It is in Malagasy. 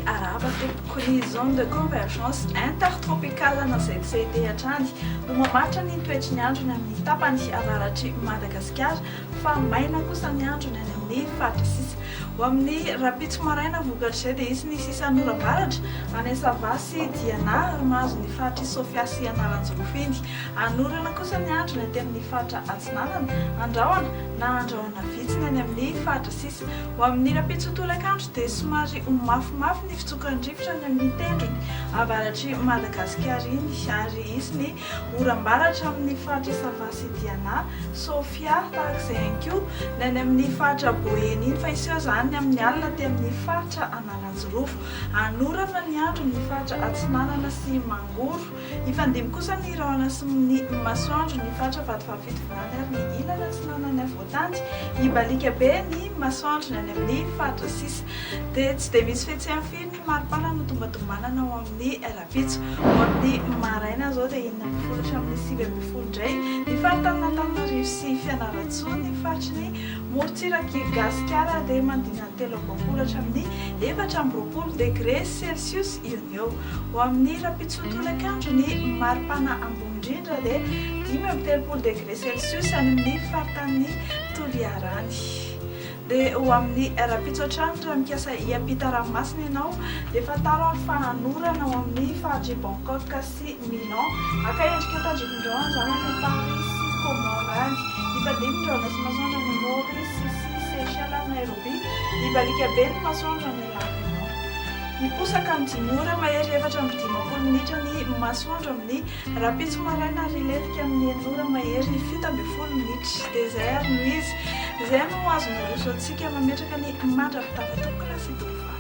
Arahaba tompoko. Ny zone de convergence intertropicale na ZCT hatrany no mamaritra ny toetry ny andro ny amin'ny tapany avaratr'i Madagasikara fa maina kosa ny andro ny any amin'ny faritra sisa. Ho amin'ny rahampitso maraina vokatr'izay dia hisy ny sisan'oram-baratra any Sava sy Diana ary mahazo ny faritr'i Sofia sy Analanjirofo iny. Hanorana kosa ny andro ny aty amin'ny faritra Atsinanana, Andrahona na Andrahona vitsy ny any amin'ny faritra sisa. Ho amin'ny rahampitso tolakandro dia somary ho mafimafy ny fitsokan'ny rivotra any amin'ny tendrony avaratr'i Madagasikara iny ary hisy ny Oram-baratra amin'ny faritra Sava sy Diana, Sofia, tahaka izay ihany koa ny any amin'ny faritra Boeny iny fa hiseho izany ny amin'ny alina aty amin'ny faritra Analanjirofo. Hanorana ny andro ny faritra Atsinanana sy Mangoro. Hifandimby kosa ny rahona sy ny masoandro ny faritra Vatovavy Fitovinany ary ny ilany atsinanan'ny afovoan-tany. Hibaliaka be ny masoandro ny any amin'ny faritra sisa. Dia tsy dia misy fihetseham firy ny maripana no tombantombanana ao amin'ny Rahampitso. Ho amin'ny maraina izao dia 16 hatramin'ny 19 indray ny faritanin'Antananarivo sy Fianarantsoa, ny faritry ny morontsirak'i Gasikara dia manodidina ny 23 hatramin'ny 24 degre celsius eo no eo. Ho amin'ny rahampitso tolakandro ny maripana ambony indrindra dia 35 degre celsius any amin'ny faritanin'i Toliara any. Dia ho amin'ny rahampitso hatrany raha mikasa hiampita ranomasina ianao dia fantaro ary fa hanorana ao amin'ny faritr'i Bangkok sy Milan. Haka endrika tandrifin-drahona izany any Paris sy Comores any. Hifandimby ny rahona sy masoandro any Maurice sy Seychelles ary Nairobi. Hibaliaka be ny masoandro any La Réunion. Hiposaka amin'ny dimy ora mahery 54 minitra ny masoandro amin'ny Rahampitso maraina ary hilentika amin'ny enina ora mahery 17 minitra. Dia izay ary no izy. Izay no azo naroso antsika mametraka ny mandra-pitafa tompokolahy sy tompovavy.